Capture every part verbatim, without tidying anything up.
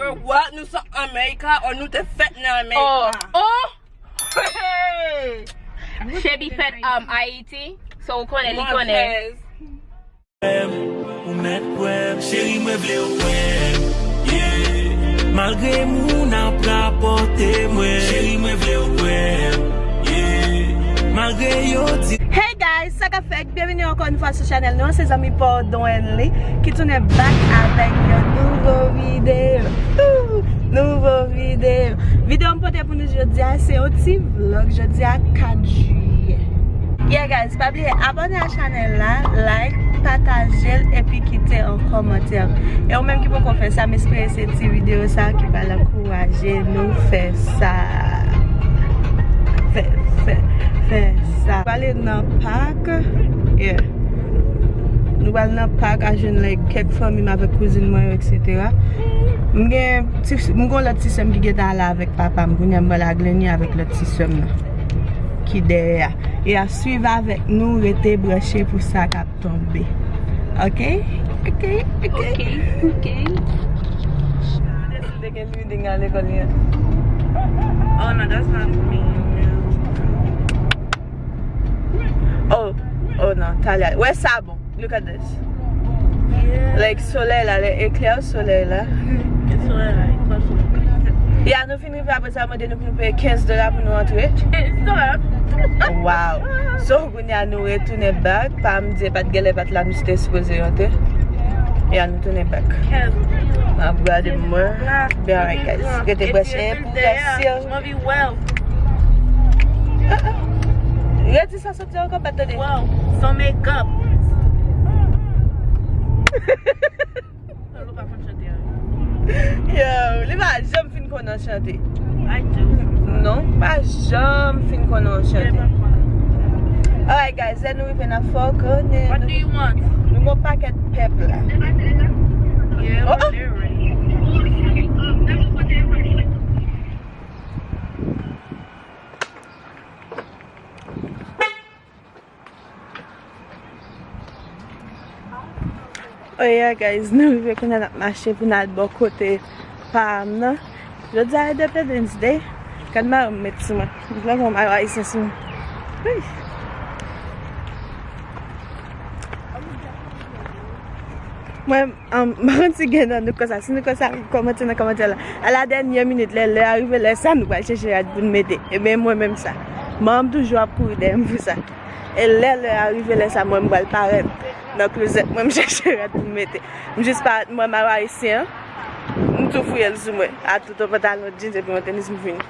What? Nou se America or nou te fèt nan America? Oh, oh. She be fèt, um, Haiti, so ou konnen, li konnen. Ou mèt kwè m, cheri, mwen vle w kwè m, yeah. Malgre moun ap rapòte mwen, cheri, mwen vle w kwè m, yeah. Malgre yo di. Hey guys, sa k ap fèt? Byenvini ankò yon fwa sou chanèl nou an, se zanmi pa w Don Henley ki tounen back avèk yon nouvo videyo. Ooh, nouvo videyo. Videyo m pote pou nou jodi a, se yon ti vlog jodi a, kat jiyè. Yeah guys, pa bliye abòne a chanèl la, like, pataje l epi kite yon kòmantè. E ou menm ki poko fè sa, m espere se ti videyo sa ki pral ankouraje nou fè sa. Fè, fè, fè sa. Pale nan pak. Yeah. Nou pral nan pak a jwenn, like, kèk fanmi m avèk kouzin mwen yo, et cetera. M gen ti, m gen lòt ti sè m ki gentan ale avèk papa m. Kounye a m pral ak Lenny avèk lòt ti sè m nan ki dèyè a. E a swiv avèk nou, rete branche pou sa k ap tonbe. Ok? Ok? Ok? Ok, ok. Te gen building a lekòl li an. Oh no, that's not me. Oh, oh non, Talia. Wè sa bon. Look at this. Yeah. Like, solèy la, lè eklè solèy la. Solèy la, e pa solèy. Ya, nou fin rive apre sa, mande nou pou nou peye kenz dola pou nou antre. Kenz dola? Wow. So, kounye a nou retounen back. Pa m di, pa t genlè pa t la, nou te sipoze antre. Ya, nou tounen back. Kenz dola. N ap gade mwen. Be alright, guys. Rete branche pou gade si. Mwen vi well. Redi sa soti ankò, pa tande. Wow, sans make-up. Lolo pa konn chante a. Yo, li pa janm fin konn an chante. I do. Non, pa janm fin konn an chante. Alright guys, lè nou rive nan Fò Konnen. What do you want? Nou gon pakèt pèp la. Yeah, oh, oh. We're there already. Oh yeah guys, nou rive kounye a, n ap mache pou n al bò kote pa m nan. Jodi a Independence Day. Gad mayo m met sou mwen. M pran yon mayo ayisyen sou mwen. Wi. Mwen, um, m pa konn si gen nan nou konsa. Si nou konsa, kòmante nan kòmantè la. A la dènyè minit, lè lè a rive, lè sa nou pral chèche rad pou n mete. Ebyen, mwen menm sa. Manman m toujou ap kouri dèyè m pou sa. E lè lè a rive, lè sa, mwen, m pral parèt nan klozèt mwen, m chèche rad pou m mete. M jis parèt, m wè mayo ayisyen an, m tou fouye l sou mwen. A tou, yon pantalon jeans epi yon tenis, m fini.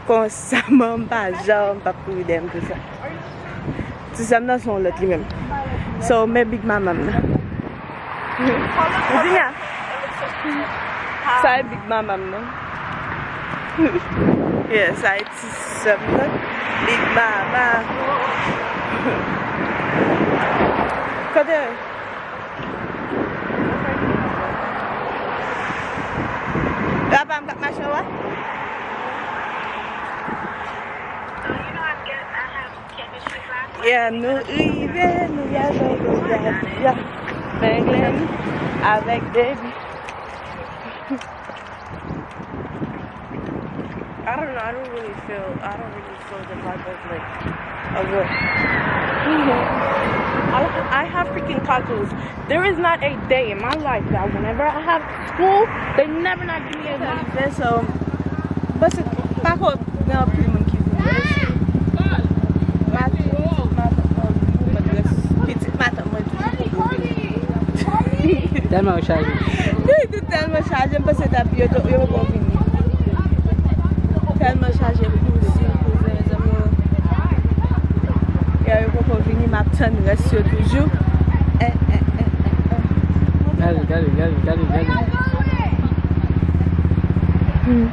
Konsa, manman m pa janm p ap kouri dèyè m pou sa. Ti sè m nan se yon lòt li menm. So, men big mama m nan. Virginia. Sa e big mama m nan. Yeah, sa e ti sè m nan. Big mama. Kote? Papa m k ap mache, wè? Yeah, nou rive, nou rive, nou rive. Menglin avèk baby. I don't know, I don't really feel, I don't really feel the vibe of, like, a work. I, I have freaking tacos. There is not a day in my life that whenever I have school, they never not give me a money. So, but pa ko gen anpil moun ki vin. Matant, matant mwen, pitit matant mwen toujou poko vini. Tèlman yo chaje. Wi, tout tèlman chaje, m panse t ap yo, yo poko vini. Tèlman chaje, kouzin, kouzen, mezanmi. Ya, yo poko vini, m ap tann rès yo toujou. Eh, eh, eh, eh, eh. Gade, gade, gade, gade, gade. Hmm.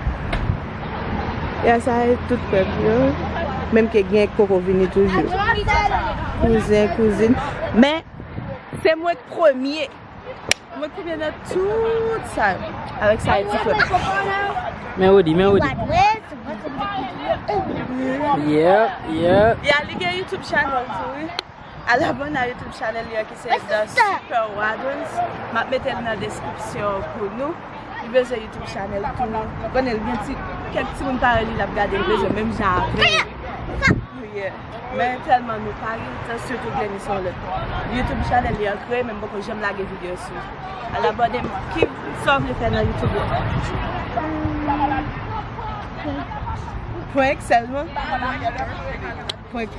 Ya, sa e tout pèp yo. Menm ke gen k poko vini toujou. Kouzen, kouzin. Men, se mwen k premye. Mwen k premye nan tout sa yo. Avèk sa e ti frè m. Men Rodi, men Rodi. Yep, yep. Ya, li gen YouTube channel tou, wi. Al abòne a YouTube channel li an ki se The Super Wadons. M ap mete l nan deskripsyon pou nou. Li bezwen YouTube channel tou. Ou konnen l gen ti, kèk timoun parèy li l ap gade, li bezwen menm jan avè l. Yeah. Men tèlman nou pa gen tan, sitou Glenny se yon lòt. YouTube channel li an kreye, men m poko janm lage videyo sou. Al abòne m, ki sa w vle fè nan YouTube la? Prank sèlman? Prank.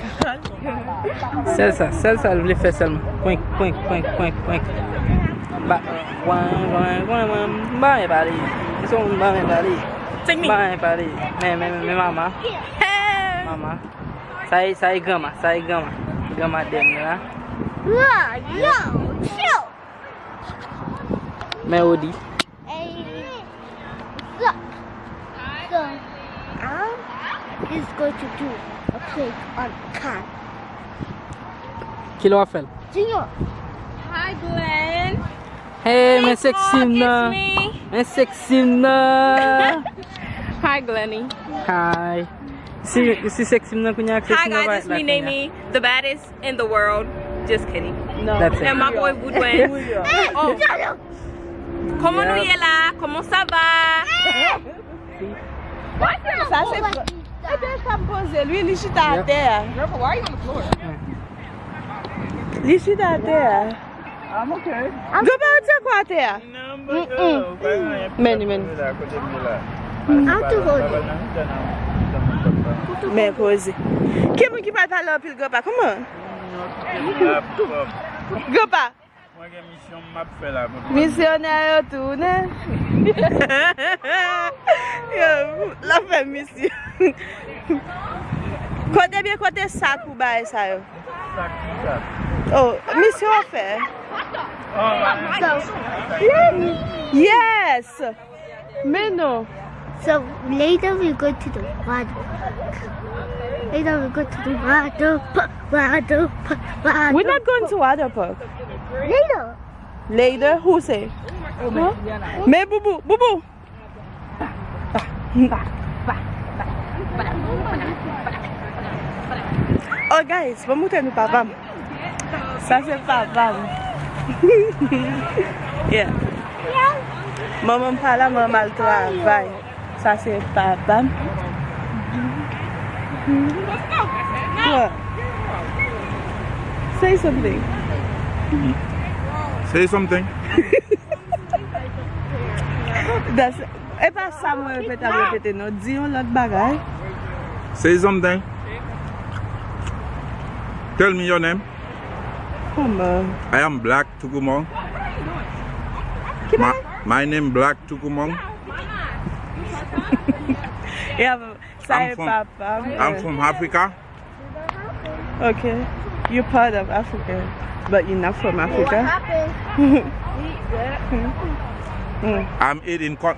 Sèl sa, sèl sa l vle fè sèlman. Prank, prank, prank, prank, prank. Ba, gwan, gwan, gwan, gwan. Ba, men pale. Se yon ba, men pale. Take me. Ba, men pale. Men, men, men, men, mama. Hey. Mama. Sa e, sa e granma, sa e granma. Granma dèm la. Yo, yo, chill. Men Odi. Hey, look. So, um, is going to do a prank on Khan. Ki lè w ap fè l? Junior. Hi, Glenn. Hey, men sexy m nan. Men sexy m nan. Hi, Glenny. Hi. Si, si sexy m nan kounye a, sexy m nan va la kounye a. Hi, guys, it's me, Nene, the baddest in the world. Just kidding. No. That's it. And my boy Woodwin. Oh. Kòman nou ye la? Kòman sa va? Sa se ebyen, sa m poze l wi, li chita atè a. Li chita atè a. Granpa, ou te kwa atè a? Men li, men li. Men koze. Ki moun ki pral pale anpil, Granpa? Kòman? Granpa. Mwen gen misyon m ap fè la. Misyonè yo tounen. Yo, l ap fè misyon. Kote byen, kote sak ou bay sa yo? Sak, sak. Oh, misyon w ap fè. Oh, yes! Men non. So later we go to the water park. Later we go to the water park, water park, water park. We're not going to water park. Later. Later? Who say? Huh? Men Boubou, Boubou. Oh guys, ban m montre nou papa m. Sa se papa m. Yeah. Manman m pa la, manman m al travay. Sa se papa m. What? Say something. Say something. That's, e pa sa mwen repete ap repete non. Di yon lòt bagay. Say something. Tell me your name. Kòman? I am Black Tukumong. Ki bagay? My, my name Black Tukumong. Yeah, sa e papa m. I'm from Africa. Okay. You're part of Africa, but you're not from Africa. What happened? Mm. I'm eating corn.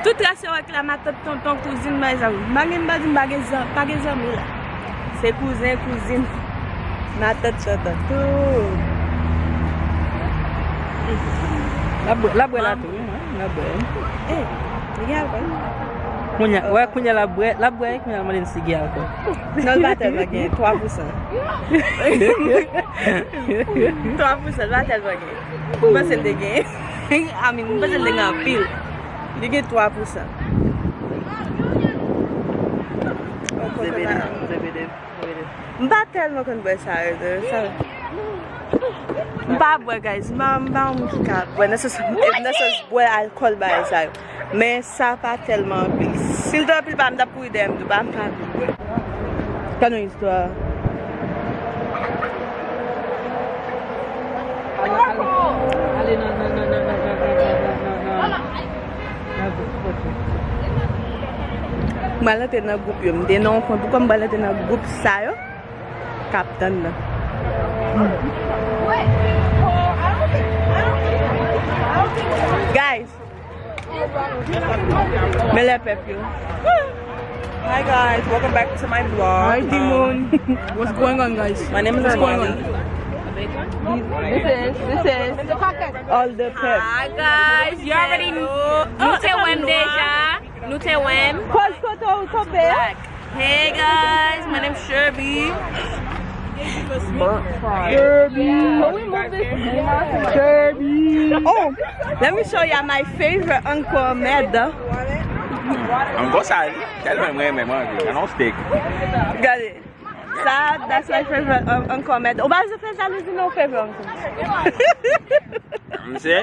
Tout rase wèk la, matant, tonton, kouzin, bay sa. M pa gen, m pa di m pa gen zan-, pa gen zanmi la. Se kouzen, kouzin. Matant, chantant tou. L ap bwè, l ap bwè la tou, wi, mwen. L ap bwè. Eh, li gen alkòl? Kounye a, wè, kounye a l ap bwè, l ap bwè, kounye a l mande n si gen alkòl. Non, l pa tèlman gen, twa pousan. Twa pousan, l pa tèlman gen. M panse l te gen. I mean, m panse l te gen anpil. Li gen twa pousan. Zebede, zebede, zebede. M pa tèlman konn bwè sa yo, sa. M pa bwè, guys. M pa, m pa yon moun ki ka bwè. Nan sans, nan sans bwè alkòl, bagay sa yo. Men sa pa tèlman anpil. Si l te anpil, pa m t ap kouri dèyè m tou, pa m pa anpil bwè. Tann yon istwa. Ale, ale, ale, ale nan, nan, nan. Nan gwoup, ok. M pral antre nan gwoup yo. M te nan yon kwen. Poukò m pral antre nan gwoup sa yo? K ap tann nan. Guys, men lè pèp yo. Hi guys, welcome back to my vlog. Hi, Timon. Um, what's going on, guys? My name is What's going on? This is, this is all the pep. Hi guys, you already know. Nou te wè m deja. Nou te wè m. Pòz kote w tonbe a. Hey guys, my name is Sherby. Kirby. Kirby. Oh, let me show you my favorite Uncle Med. Uncle Sally. Tèlman mwen renmen manje. An non steak. Gade. Sa, that's my favorite, um, Uncle Med. Ou pa bezwen fè jalouzi non, favorite Uncle. Misye?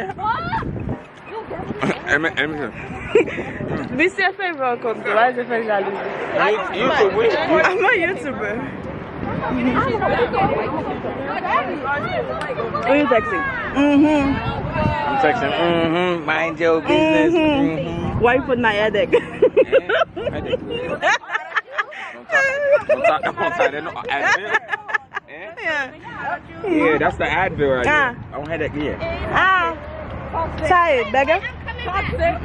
Misye favorite Uncle, ou pa bezwen fè jalouzi. YouTube, wi. I'm a YouTuber. Who you texting? Mm-hmm. I'm texting, mm-hmm, mind your business. Mm-hmm. Mm-hmm. Why you put my headache? Headache. Don't talk, don't talk, don't talk, no, Advil. Eh? Yeah. Yeah, that's the Advil right there. Ah. I don't have that yet. Ah. Sa e, bègè?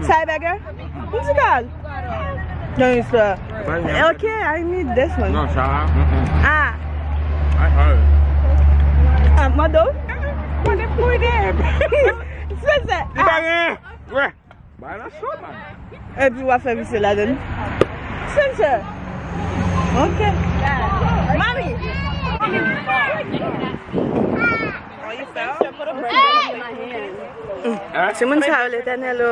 Sa e, bègè? Mwen ti kal. Non, it's uh, okay, I need this one. Non, sa a. Mm-mm. Ah. I heard. Ah, mwen do? Mwen de pou de. Se sa. Li pa gen. Wè. Ba nan cho, man. Epi w ap fè misye ladann. Spencer. Ok. Mami. Timoun sa yo, Letènèl o.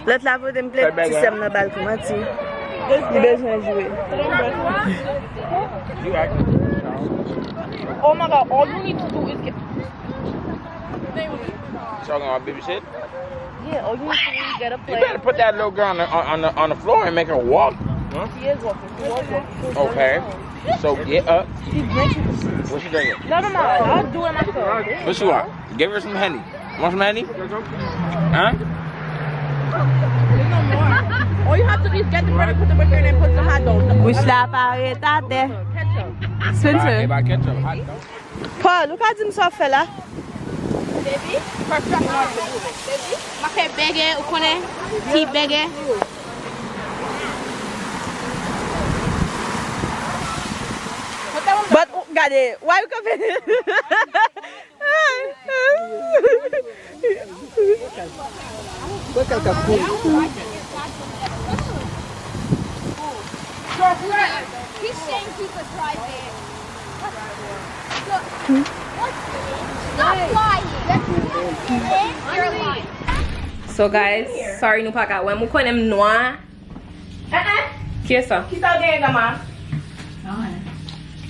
Lòt la voye m plent ti sè m nan ba l pou manti. Li bezwen jwe. Oh my God, all you need to do is get. Talking about babysit? Yeah, all you need to do is get a plate. You better put that little girl on the, on, on the, on the floor and make her walk. Huh? She is walking. She was walking. She was walking. Okay. So get up. She's drinking. What she drinking? Never mind. I'll do it myself. What she want? Give her some Henny. Want some Henny? Huh? All you have to do is get the bread and put the bread in and put the hot dog. Bouch la pa ret atè. Ketchup. Spencer. Ba, e ba ketchup, hot dog. Paul, ou ka di m sa w ap fè la? Baby, perfect. Baby, m ap fè bègè, ou konnen, ti bègè. But, ou, gade, why you come here? He's saying he's a private. Stop lying. You're lying. So guys, sorry nou pa ka wè m. Ou konnen m nwa. Eh, eh. Kiyès sa? Kisa w genyen, granma?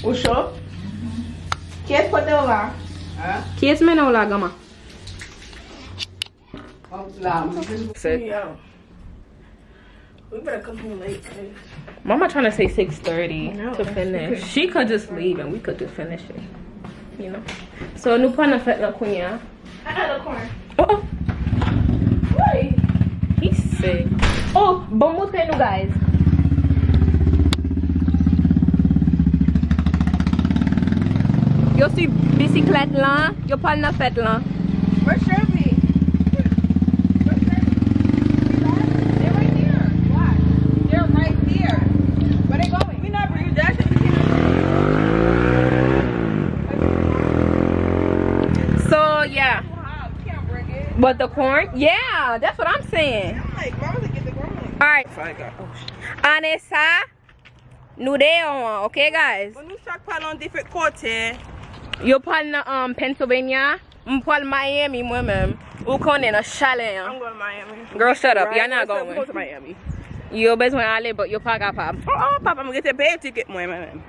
Ou cho? Kiyès pote w la? Kiyès mennen w la, granma? Set. Yeah. We better come home late, guys. Mama trying to say six thirty to finish. She could just leave and we could just finish it. You know? So, nou pran nan fèt lan kounye a. Uh-uh, the corn. Oh, oh. Wait. He sick. Oh, bon, montre nou, guys. Yo sou bisiklèt lan, yo pral nan fèt lan. Where's Shelby? Where's Shelby? They're right there. Why? They're right there. Where they going? We not bringing that shit. So, yeah. But the corn? Yeah, that's what I'm saying. Alright. Anessa, nou deyò an, ok, guys? Bon, nou chak pral nan diferan kote. Yo pral nan, um, Pennsylvania. M pral Miami, mwen menm. Ou konnen, nan chalè an. I'm going to Miami. Girl, shut up. You're not going. Right, let's go to Miami. Yo bezwen ale, but yo pa kapab. Oh, oh, papa, m rete peye ticket mwen, mwen menm.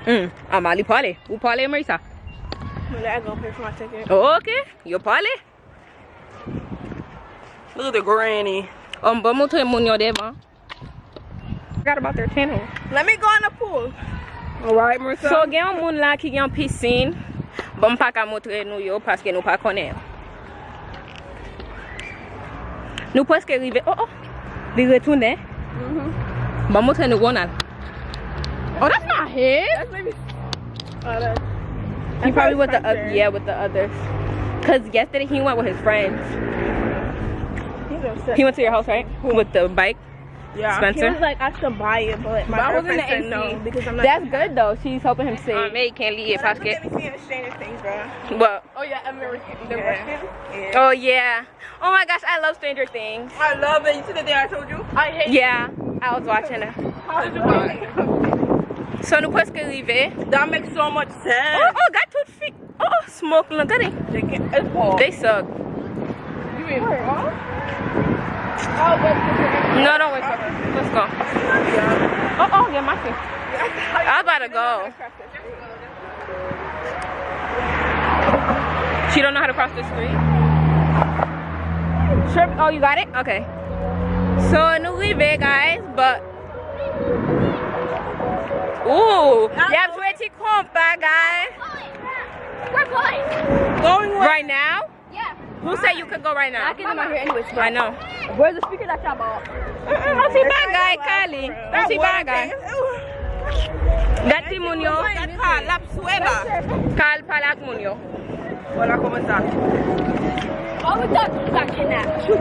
Mm. Ama, li pale. Ou pale, Marisa? Mwen la, granpè fè mwen tcheke. Ok, yo pale. Look at the granny. Um, ban montre moun yo devan. Forgot about their channel. Let me go in the pool. Alright, Marissa. So, gen yon moun la ki gen yon pisin. Bon, m pa ka montre nou yo paske nou pa konnen yo. Nou prèske rive. Oh, oh. Li retounen. Mm-hmm. Bon, montre nou Ronald. Oh, that's not his. That's maybe. Uh, that's He probably with the oth- yeah, with the others. Cause yesterday he went with his friends. He's upset. He went to your house, right? Who? With the bike. Yeah. Spencer? He was like, "I should buy it," but my girlfriend said no because I'm not. That's good though. She's helping him save. Um, hey, can't leave. Look at me seeing Stranger Things, bro. What? Oh yeah, I'm the Redskins. Yeah. Oh yeah. Oh my gosh, I love Stranger Things. I love it. You see the thing I told you? I hate it. Yeah, I was watching it. How did you find it? So nou prèske rive. That makes so much Oh, oh, gad tout fi. Oh, oh, smoke lan, gade. They suck. No, don't wake up. Let's go. Oh, oh, yeah, my thing. I gotta go. She don't know how to cross the street. Sure. Oh, you got it? Okay. So, nou rive, guys, but ooh, y ap jwe ti konpa, guys. We're going. Going where? Right now? Yeah. Who said you could go right now? I can do my hair anyways, but I know. Where's the speaker that y'all bought? An ti bagay, Kali. An ti bagay. Gad timoun yo. Kal pale ak moun yo. Voilà comment ça. Oh, we done talking now. You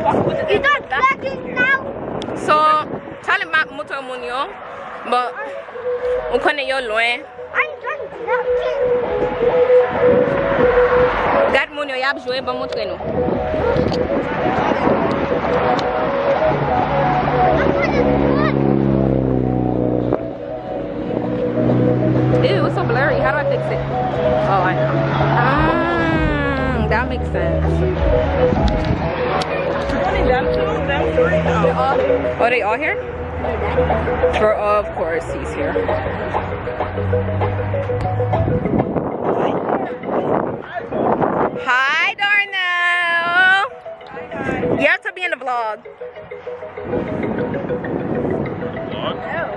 done talking now? So, Talè m ap montre moun yo. Bon, ou konnen yo lwen. Gad moun yo, y ap jwe, ban montre nou. Ew, it's so blurry. How do I fix it? Oh, I know. Mm, that makes sense. Only them two? Them three? Oh. Oh, they all here? For, of course, he's here. Hi, Darnell. You have to be in the vlog.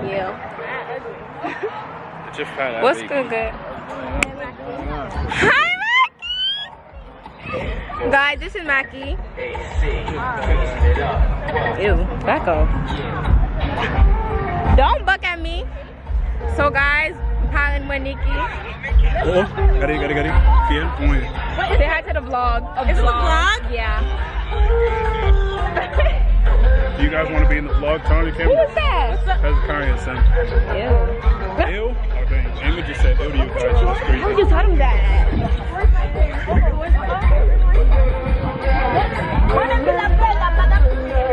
Yeah. What's good, good? Hi, Mackie. Guys, this is Mackie. Ew, back up. Don't buck at me. So, guys, parent mwen Nikki. Oh, gade, gade, gade. Fiel, mwen. Say hi to the vlog. It's a vlog? Yeah. Do you guys want to be in the vlog? Turn on the camera. Who is that? That's Kanye son. Ew. Ew? Oh, dang. Amy just said ew to you guys. That's crazy. How you tell him that?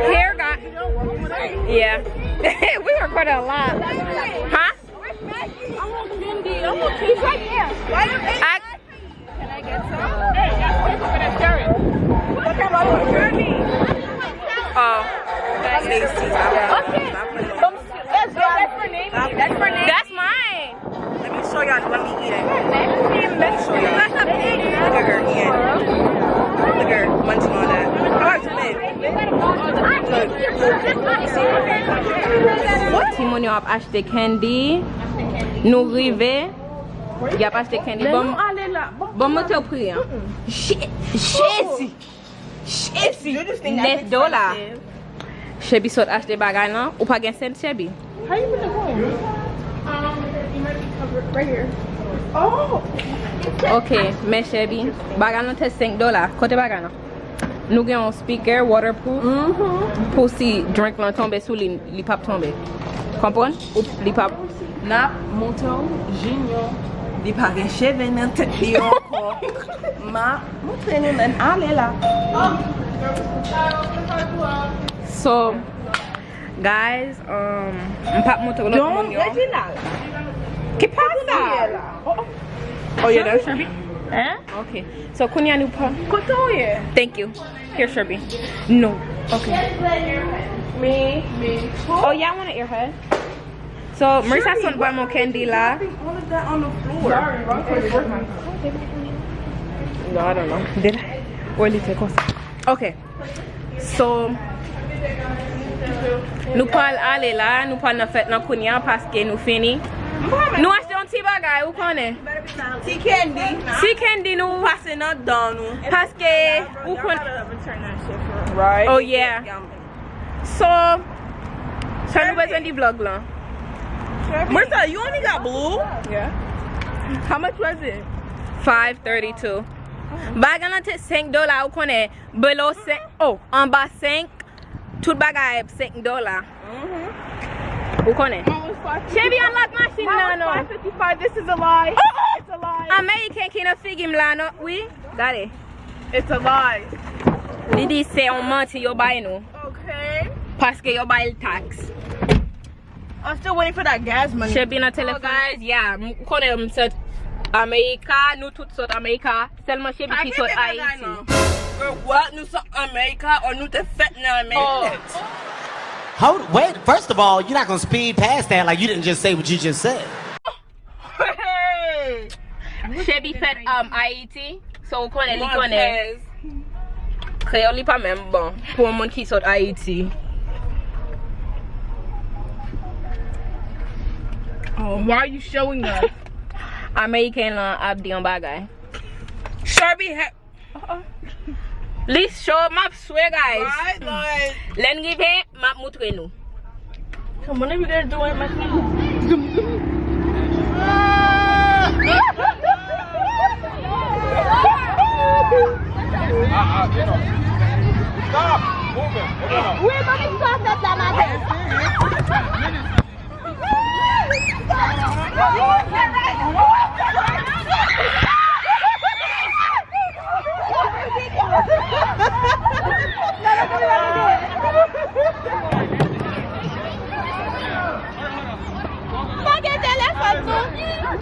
Hair got. Yeah. We recorded a lot. Huh? Where's Maggie? I want candy. I want candy. He's right here. Why you I, Can I get some? Hey, that's for that, share it. What about you? Oh, that's tasty. Okay. That's for Nene. That's for Nene. That's mine. Let me show y'all. Let me eat it. Let me show y'all. Look at her eating. Look at her munching on that. All right, man. Good. Timoun yo ap achte candy. Nou rive. Y ap achte candy. Bon, bon, montre w pri an. Je-, Jezi! Jezi! Nèf dola. Chebby sot achte bagay lan. Ou pa gen sèt, Chebby? How you put the coin? Um, it might be covered right here. Oh! Ok, men Chebby, bagay lan te senk dola. Kote bagay lan? Nou gen yon speaker waterproof pou si drink lan tonbe sou li, li p ap tonbe. Konprann? Ou, li p ap. N ap montre w Junior. Li pa gen cheve nan tèt li ankò. M ap montre nou lè n ale la. So, guys, um, m p ap montre lòt moun yo. Ki pa sa? Oh, yeah, that's Sherby. Hein? Ok. So, kounye a nou pa. Kote w ye? Thank you. Here, Sherby. No. Ok. Me, me. Oh, yeah, I want an earhead. So, Marissa son ba mwen candy la. All of that on the floor. No, I don't know. Did I? Ou li te konsa. Ok. So, nou pral ale la, nou pral nan fèt lan kounye a paske nou fini. Nou achte yon ti bagay, ou konnen. Ti candy. Ti candy nou pase nan dan nou. Paske, ou konnen. Right. Oh, yeah. So, sa nou bezwen di vlog lan. Marissa, you only got blue? Yeah. How much was it? Five thirty-two. Bagay lan te senk dola, ou konnen. Below senk, oh, anba senk, tout bagay senk dola. Ou konnen. Chevy, unlock machin nan, non. Five fifty-five, this is a lie. Oh, oh! It's a lie. Ameriken ki nan figi m la, non? Wi, gade. It's a lie. Li di se yon manti yo bay nou. Okay. Paske yo bay l tax. I'm still waiting for that gas money. Chevy nan telefòn. So, guys, yeah, m konnen m sot. Amerika, nou tout sot Amerika. Sèlman Chevy ki sot Ayiti. Girl, what? Nou sot Amerika, or nou te fèt nan Amerika? Hold, wait, first of all, you're not gonna speed past that like you didn't just say what you just said. Chevy fèt, um, Ayiti, so ou konnen, li konnen. Kreyòl li pa menm bon pou yon moun ki sot Ayiti. Oh, why are you showing us? Ameriken lan ap di yon bagay. Sherby ha- Li cho, m ap swe, guys. Lè n rive, m ap moutre nou. Come on, let me get it doing my thing. Zoom, zoom. Stop moving. Hold on. Wi, mwen vin sou afè la maten. Pa gen telefòn, non.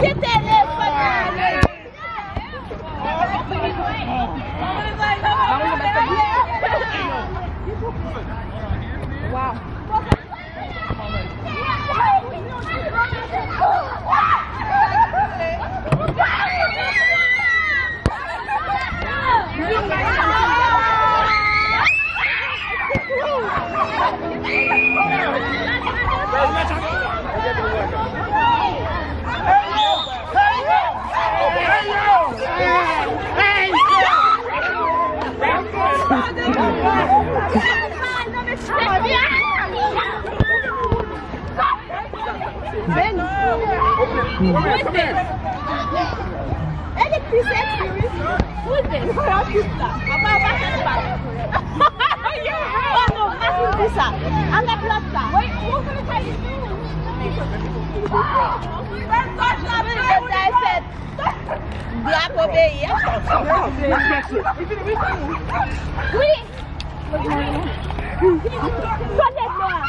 Gen telefòn. Wow. Who is this? Who is this? Oh no, pa sou di sa. Avèk lòt sa. Wait, who's gonna tell you? Drapo peyi a. Wi. Kote nou a?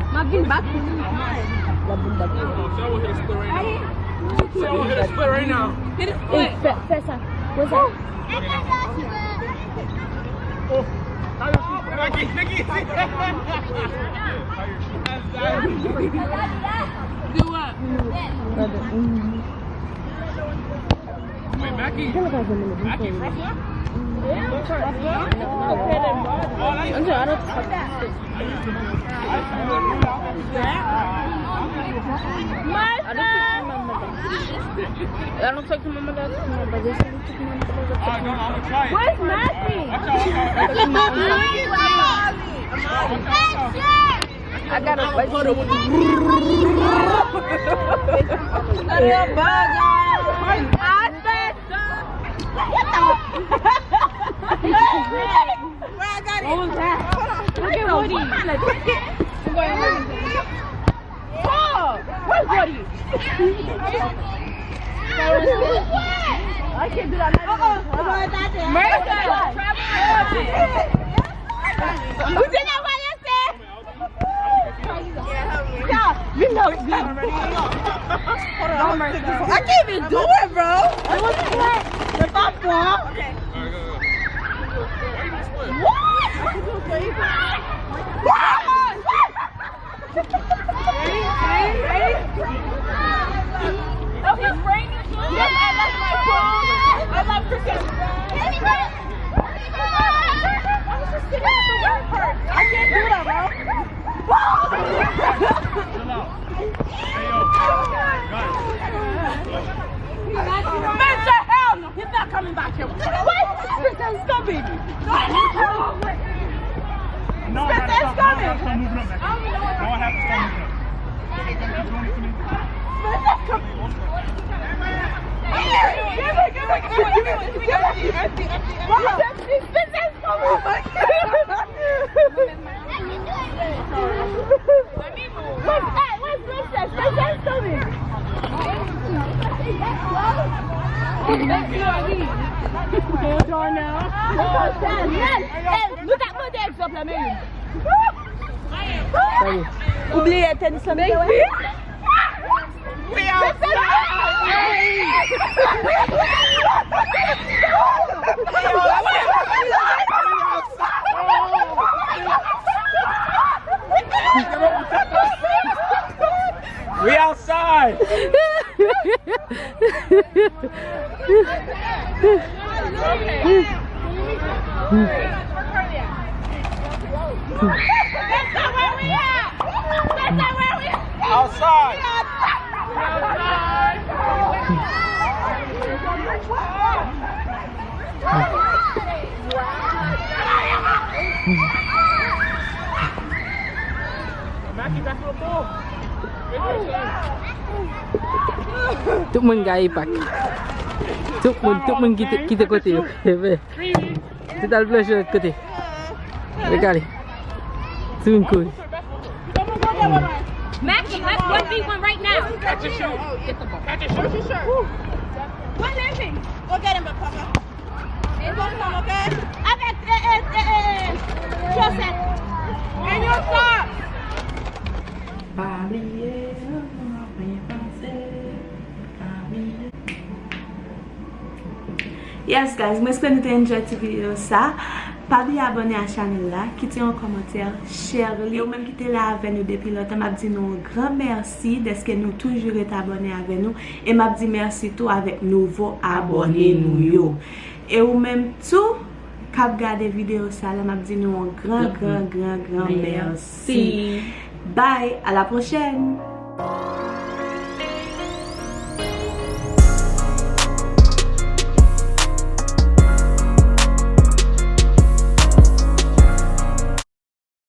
M ap vin bak pou li. L ap vin bak pou li. Fè, fè sa. Fè sa. Do what? Wait, Mackie. Mackie, Ruffler? Ruffler? I don't talk. I don't talk to my mother. I don't talk to my mother. I don't talk to my mother. Where's Mackie? I got a budget. What was that? Look at Woody. Oh, where's Woody? I can't do that. Uh-oh. Mercy. Who did that? What is that? Yeah, vin la, vin. I can't even do it, bro. It was fun. What? What? Ready? Ready? Ready? Okay, bring your shoes. Yes, I love my clothes. I love Christmas. I was just sitting at the work part. I can't do that, bro. Chill out. Hey, yo. Guys. Spencer, hell no. He's not coming back here. Why is Spencer coming? No, Spencer is coming. No, I have to stop. Spencer is coming. Give me, give me, give me, give me, give me, give me, give me. Spencer is coming. Where's, hey, where's Princess? Princess coming. Darnell. Hey, nou t ap mande egzanp la, men. Ou bliye tenis lan, men. We outside! We outside! Outside! Tout moun gaye pak. Tout moun, tout moun kite, kite kote yo. Tout al plonje lòt kote. Regade. Tout moun kouri. Mackie, let's one v one right now. Catch a shoe. Catch a shoe. What living? Go get him, Papa. Go get him, okay? Avec, eh, eh, eh, eh, eh, Joseph. And your socks. Pa bliye, anyen pase. Pa bliye. Yes, guys, mwen espere nou te enjoy ti videyo sa. Pa bliye abòne a chanèl la, kite yon kòmantè, share li. Ou menm ki te la avè nou depi lontan, m ap di nou yon gran mèsi dèske nou toujou ret abòne avè nou. E m ap di mèsi tou avèk nouvo abòne nou yo. E ou menm tou k ap gade videyo sa la, m ap di nou yon gran, gran, gran, gran mèsi. Bye, à la prochaine!